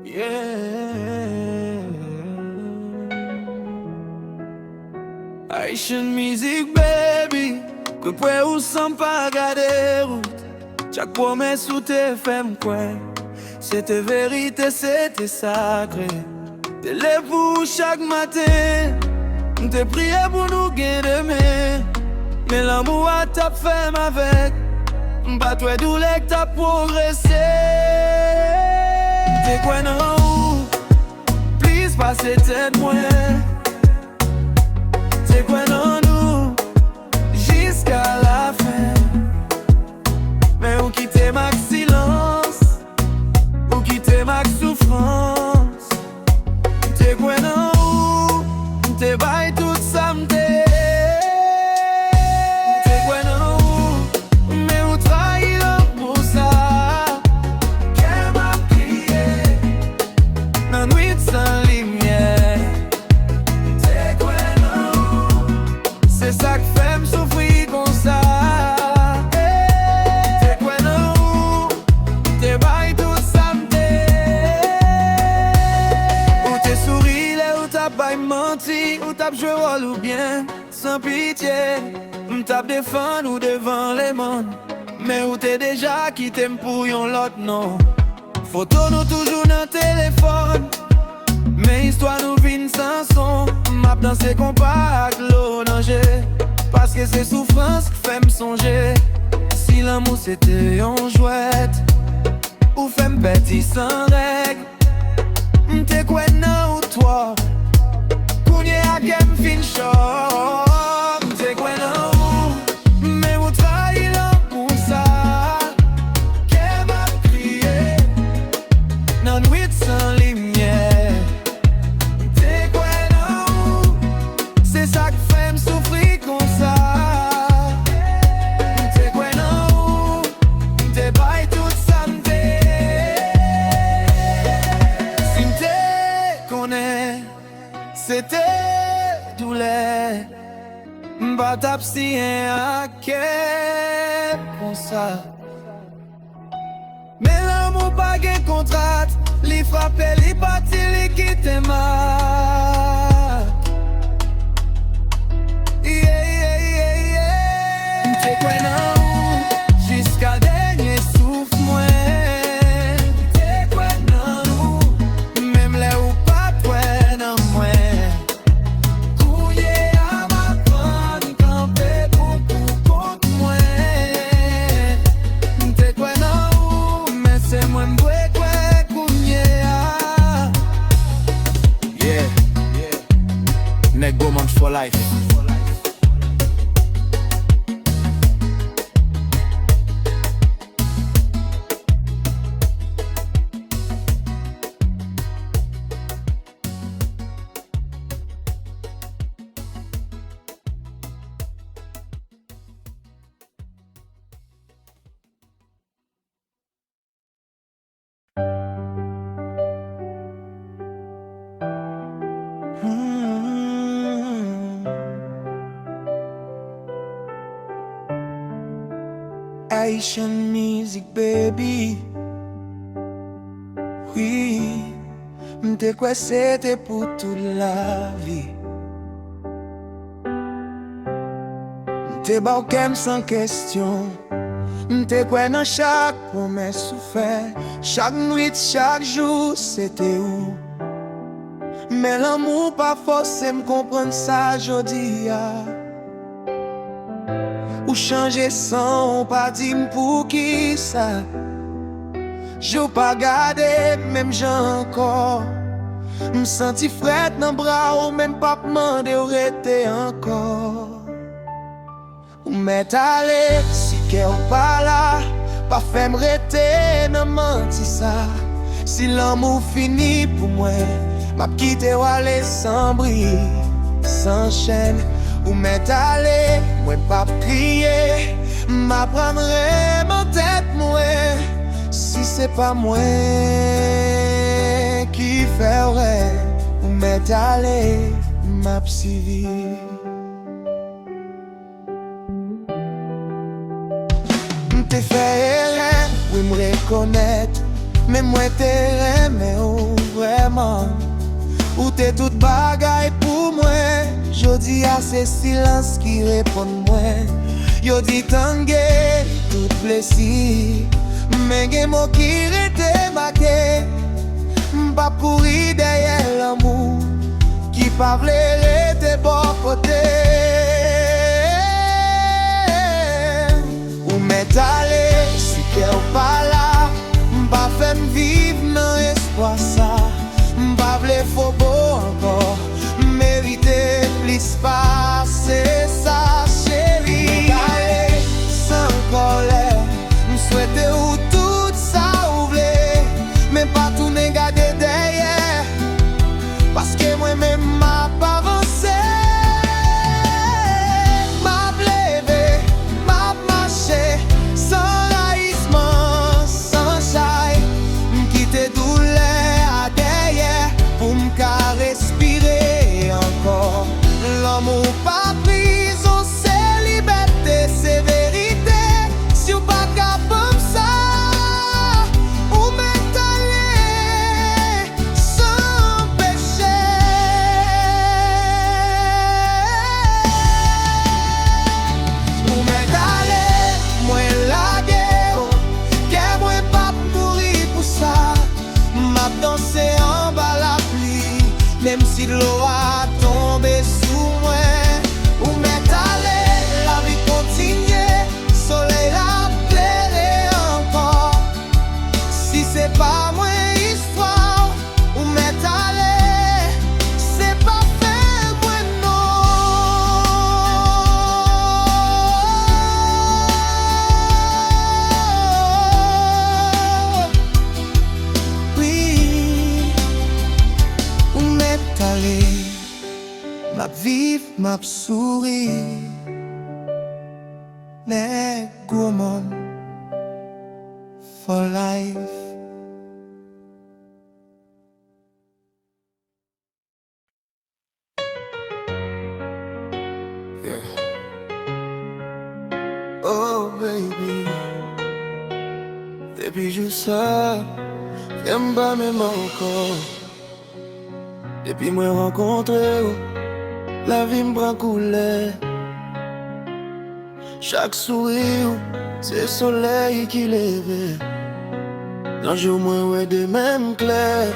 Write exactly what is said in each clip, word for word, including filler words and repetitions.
Yeah. Haitian Music Baby, kwè pwè ou san pa gade wout. Chak pwomès ou te fè m kwè, se te verite, se te sakre. Te leve pou ou chak maten, m te priye pou nou gen demen. Men lanmou a t ap fè m avèg, m pa t wè doulè k t ap pwogrese. M te kwè nan ou plis pase tèt mwen. M te kwè nan nou jiska lafen. Men ou kite m ak silans, ou kite m ak soufrans. M te kwè nan ou, m te bay tout sa m te ye. M te kwè nan ou, men ou trayi lanmou sa. Kè m ap kriye nan nwit san limyè. M te kwè nan ou, se sa k fè m soufri konsa. M te kwè nan ou, m te bay tout sa m te ye. Ou te souri lè ou t ap bay manti, ou t ap jwe wòl ou byen, san pitye. M t ap defann ou devan lemonn, men ou te deja kite m pou yon lòt non. Foto nou toujou nan telefòn, men istwa nou vin san son. M ap danse konpa ak dlo nan je, paske se soufrans k fè m sonje. Si lanmou se te yon jwèt, ou fè m pèdi san règ. M te kwè nan ou twòp, kounye a kè m fin chòk. M te kwè nan ou, men ou trayi lanmou sa. Kè m ap kriye nan nwit san limyè. M te kwè nan ou, se sa k fè m soufri konsa. M te kwè nan ou, m te bay tout sa m te ye. Si m te konnen se te doulè, m pa t ap siyen ak kè konsa. Men lanmou pa gen kontrat, li frape, li pati, li kite mak. Yeah, yeah, yeah, yeah. M te kwè nan ou jiska dènye souf mwen. M te kwè nan ou, menm lè ou pa t kwè nan mwen. Kounye a m aprann kanpe pou, pou kont mwen. M te kwè nan ou, men se mwen m dwe kwè kounye a. Yeah, yeah. Nèg Goman for life. Haitian Music Baby. Wi, m te kwè se te pou tout lavi. M te ba w kè m san kesyon. M te kwè nan chak pwomès ou fè. Chak nwit, chak jou, se te ou. Men lanmou pa fòse m konprann sa jodi a. Ou chanje san w pa di m poukisa. Je w pa gade m menm jan ankò. M santi frèt nan bra w, men m p ap mande w rete ankò. Ou mèt ale, si kè w pa la, pa fè m rete nan manti sa. Si lanmou fini pou mwen, m ap kite w ale san bri, san chèn. Ou mèt ale, mwen p ap kriye, m aprann renmen tèt mwen. Si se pa mwen ki fè w rèd, ou mèt ale, m ap siviv. M te fè erè, wi, m rekonèt, men mwen te renmen w. Vrèman, ou te tout bagay pou mwen. Jodi a se silans ki reponn mwen. Yo di tann geri tout blesi, men gen mo ki rete make. M p ap kouri dèyè lanmou ki pa vle rete bò kote. Ou mèt ale, si kè w pa la, m pa fè m viv nan espwa sa. M pa vle fobo ankò, m merite plis pase sa, cheri. Ou mèt ale san kòlè, m swete w tout sa ou vle, men pa tounen gade dèyè. Paske mwen menm m ap avanse. M ap leve, m ap mache san rayisman, san chay. M kite doulè a dèyè pou m ka respire ankò. Lanmou pa prizon, se libète, se verite. Si w pa ka ban m sa, ou mèt ale san peche. Ou mèt ale, mwen lage w. Kè mwen p ap mouri pou sa. M ap danse anba lapli, menm si dlo a tonbe sou mwen. Ou mèt ale, lavi kontinye, solèy la ap klere ankò. Si se pa mwen istwa w, ou mèt ale, se pa fen mwen non. Wi, ou mèt ale. M ap viv, m ap souri. Nèg gwo mòn for life. Yeah. Oh baby, depi jou sa, kè m pa menm ankò. Depi mwen rankontre w, lavi m pran koulè. Chak souri w, se solèy ki leve. Nan jou mwen wè demen m klè.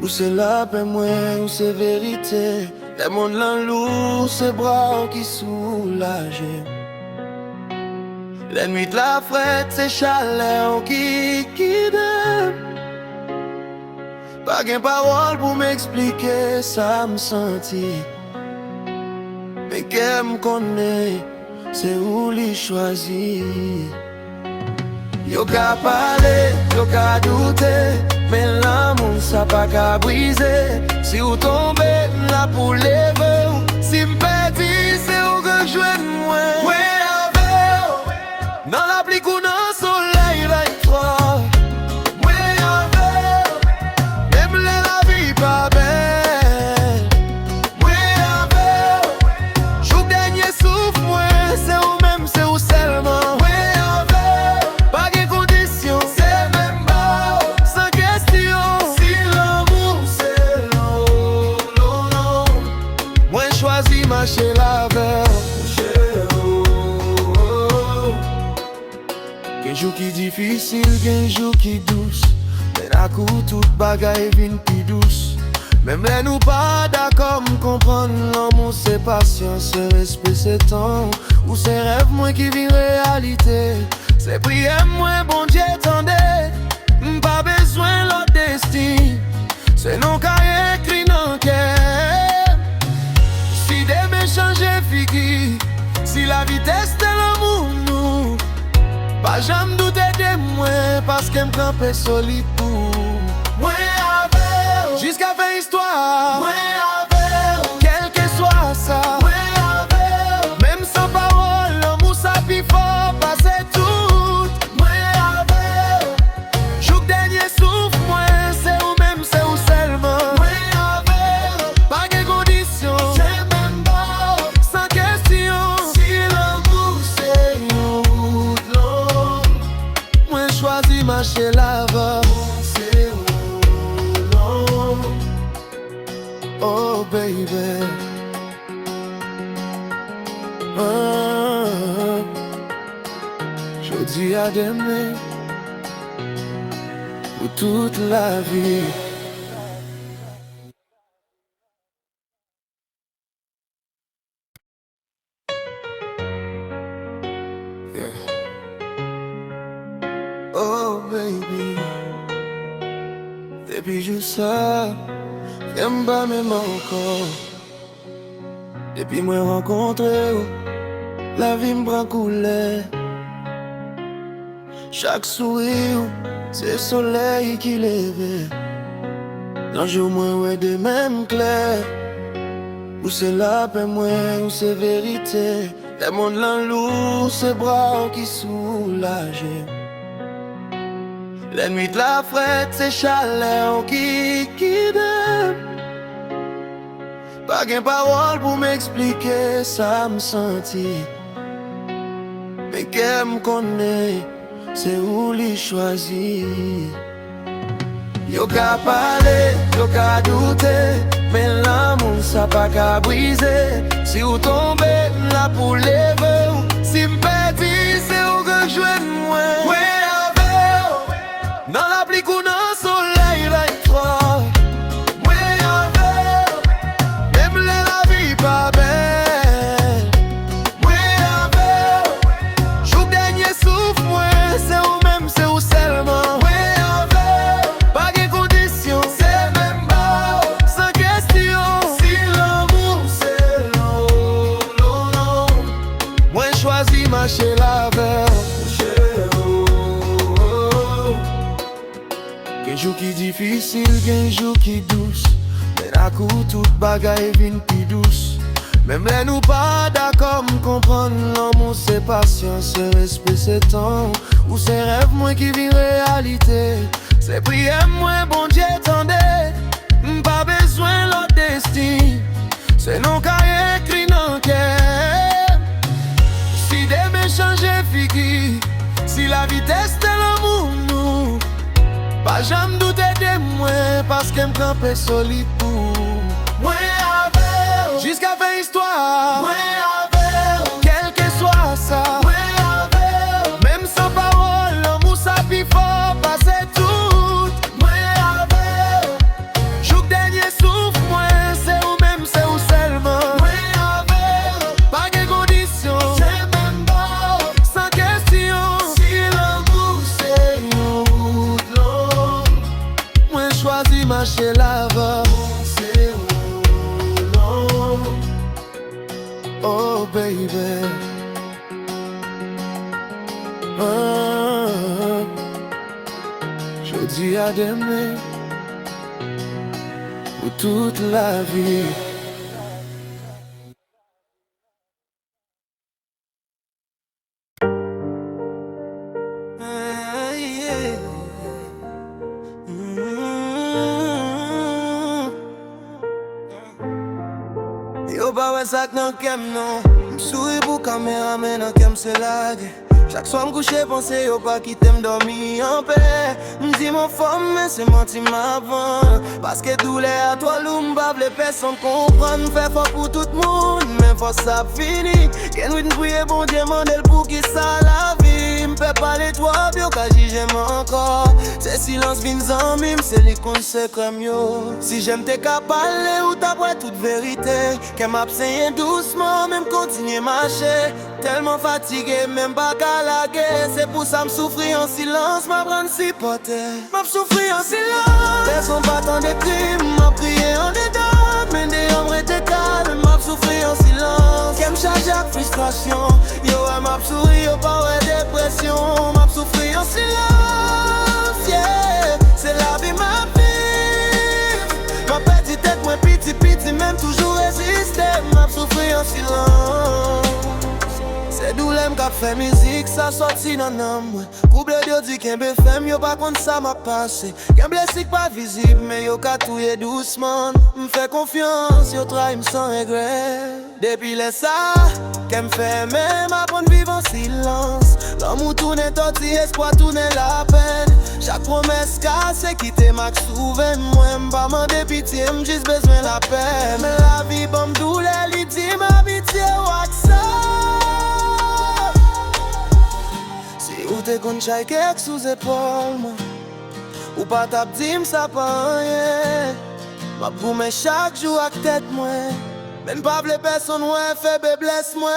Ou se lapè mwen, ou se verite. Lè mond lan lou, se bra w ki soulaje. Lè nwit la frèt, se chalè w ki gide m. Pa gen pawòl pou m eksplike sa m santi. Men kè m konnen se ou li chwazi. Yo ka pale, yo ka doute, men lanmou sa pa ka brize. Si w tonbe, m la pou leve w. Si m pèdi, se ou k jwenn mwen. Mwen avè w. Nan lapli kou nan solèy, lè l twò. Mwen avè w. Menm lè lavi pa bèl. Mwen avè w. Jouk dènye souf mwen, se ou menm, se ou sèlman. Mwen avè w. Pa gen kondisyon. Se menm ba w. San kesyon. Si lanmou se lon, lon, lon. Mwen chwazi mache l avè w. Gen jou ki difisil, gen jou ki dous. Men ak ou tout bagay vin pi dous. Menm lè nou pa dakò, m konprann lanmou se pasyans, se respè, se tan. Ou se rèv mwen ki vin reyalite. Se priyè mwen, Bondye tande. M pa bezwen lòt destin. Se non w ka ekri nan kè m. Si demen chanje figi, si lavi teste lanmou nou, pa janm doute de mwen, paske m kanpe solid pou ou. Mwen avè w. Jiska fen istwa. Mwen avè w. Kèlkeswa sa. Mwen avè w. Menm san pawòl, lanmou sa pi fò pase tout. Mwen avè w. Jouk dènye souf mwen, se ou menm, se ou sèlman. Mwen avè w. Pa gen kondisyon. Se menm ba w. San kesyon. Si lanmou se yon wout long, mwen chwazi mache l avè w. Se ou long. baby. Ah, jodi a demen, pou tout lavi. Yeah. Oh baby, depi jou sa, kè m pa menm ankò. Depi mwen rankontre w, lavi m pran koulè. Chak souri w, se solèy ki leve. Nan jou mwen wè demen m klè. Ou se lapè mwen, ou se verite. Lè mond lan lou, se bra w ki soulaje. Lè nwit la frèt, se chalè w ki gide m. Pa gen pawòl pou m eksplike sa m santi. Men kè m konnen se ou li chwazi. Yo ka pale, yo ka doute, men lanmou sa pa ka brize. Si w tonbe, m la pou leve w. Si m pèdi, se ou k jwenn mwen. Mwen avè w. Nan lapli kou nan solèy, lè l twò. Mwen avè w. Menm lè lavi pa bèl. Mwen avè w. Jouk dènye souf mwen, se ou menm, se ou sèlman. Mwen avè w. Pa gen kondisyon, se menm ba w, san kesyon. Si lanmou se lon, lon, lon. Mwen chwazi mache l avè w. Gen jou ki difisil, gen jou ki dous. Men ak ou tout bagay vin pi dous. Menm lè nou pa dakò, m konprann lanmou se pasyans, se respè, se tan. Ou se rèv mwen ki vin reyalite. Se priyè mwen, Bondye tande. M pa bezwen lòt destin. Se non w ka ekri nan kè m. Si demen chanje figi, si lavi teste lanmou nou, pa janm doute de mwen, paske m kanpe solid pou ou. Mwen avè w. Jiska fen istwa. Mwen avè w. Kèlkeswa sa. Mwen avè w. Menm san pawòl, lanmou sa pi fò pase tout. Mwen avè w. Jouk dènye souf mwen, se ou menm, se ou sèlman. Mwen avè w. Pa gen kondisyon. Se menm ba w. San kesyon. Si lanmou se yon wout long, mwen chwazi mache l avè w. Se ou long. Oh baby. Ah, jodi a demen, pou tout lavi. Yo pa wè sa k nan kè m non. M souri pou kamera, men nan kè m se lagè. Chak swa m kouche, panse yo pa kite m dòmi anpè. M di m anfòm, men se manti m ap vann. Paske doulè a twò lou, m pa vle pèsonn konprann. M fè fò pou tout moun, men fòs sa ap fini. Gen nwit m priye Bondye, mande l poukisa lavi m pè pale twòp, yo ka jije m ankò. Se silans vin zanmi m, se li konn sekrè m yo. Si je m te ka pale, ou t ap wè tout verite. Kè m ap senyen dousman, men m kontinye mache. Tèlman fatige, men m pa ka lage. Se pou sa m soufri an silans, m aprann sipòte. M ap soufri an silans. Pèsonn pa tande kri m, m ap kriye andedan. Men deyò m rete kalm, m ap soufri an silans. Kè m chaje ak fristrasyon. Yo wè m ap souri, yo pa wè depresyon. M ap soufri an silans, yeah. Se lavi m ap viv. M ap pèdi tèt mwen piti piti, men m toujou reziste. M ap soufri an silans. Se doulè m k ap fè mizik sa sòti nan nanm mwen. Kou bled yo di kenbe fèm, yo pa konn sa m ap pase. Gen blesi k pa vizib, men yo ka touye dousman. M fè konfyans, yo trayi m san regrè. Depi lè sa, kè m fèmen, m aprann viv an silans. Lanmou tounen tòti, espwa tounen lapèn. Chak pwomès kase, kite m ak souvenn mwen. M pa mande pitye, m jis bezwen lapè. Men lavi ban m doulè, li di m abitye w ak sa. Si ou te konn chay kèk sou zepòl mwen, ou pa t ap di m sa pa anyen. M ap goumen chak jou ak tèt mwen, men m pa vle pèsonn wè feblès mwen.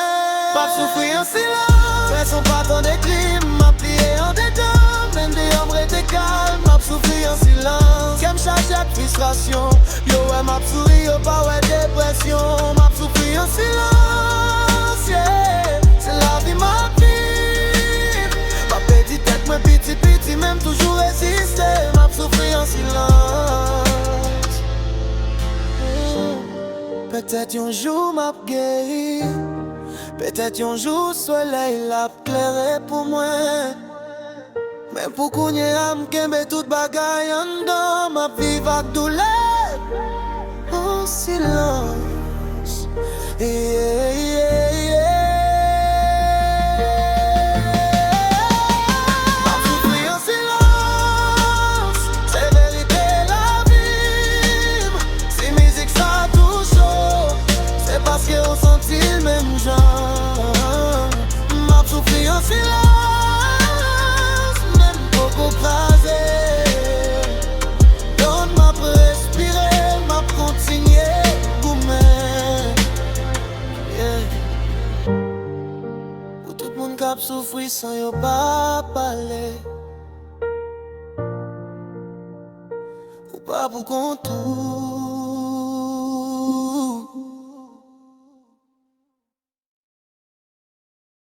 M ap soufri an silans, pèsonn pa tande kri m. M ap pliye andedan m, men deyò m rete kalm. M ap soufri an silans, kè m chaje ak fristrasyon. Yo wè m ap souri, yo pa wè depresyon. M ap soufri an silans, yeah. Se lavi m ap viv. M ap pèdi tèt mwen piti piti, men m toujou reziste. M ap soufri an silans. Petèt yon jou m ap geri. Petèt yon jou solèy la ap klere pou mwen. Men pou kounye a, m kenbe tout bagay anndan. M ap viv ak doulè an silans. Yeah, yeah, yeah. M ap soufri an silans. Se verite lavi m. Si mizik sa touche w, se paske w santi l menm jan. M ap soufri an silans, men m poko kraze. Donn m ap respire, m ap kontinye goumen. Yeah. Pou tout moun k ap soufri san yo pa pale. Ou pa pou kont ou.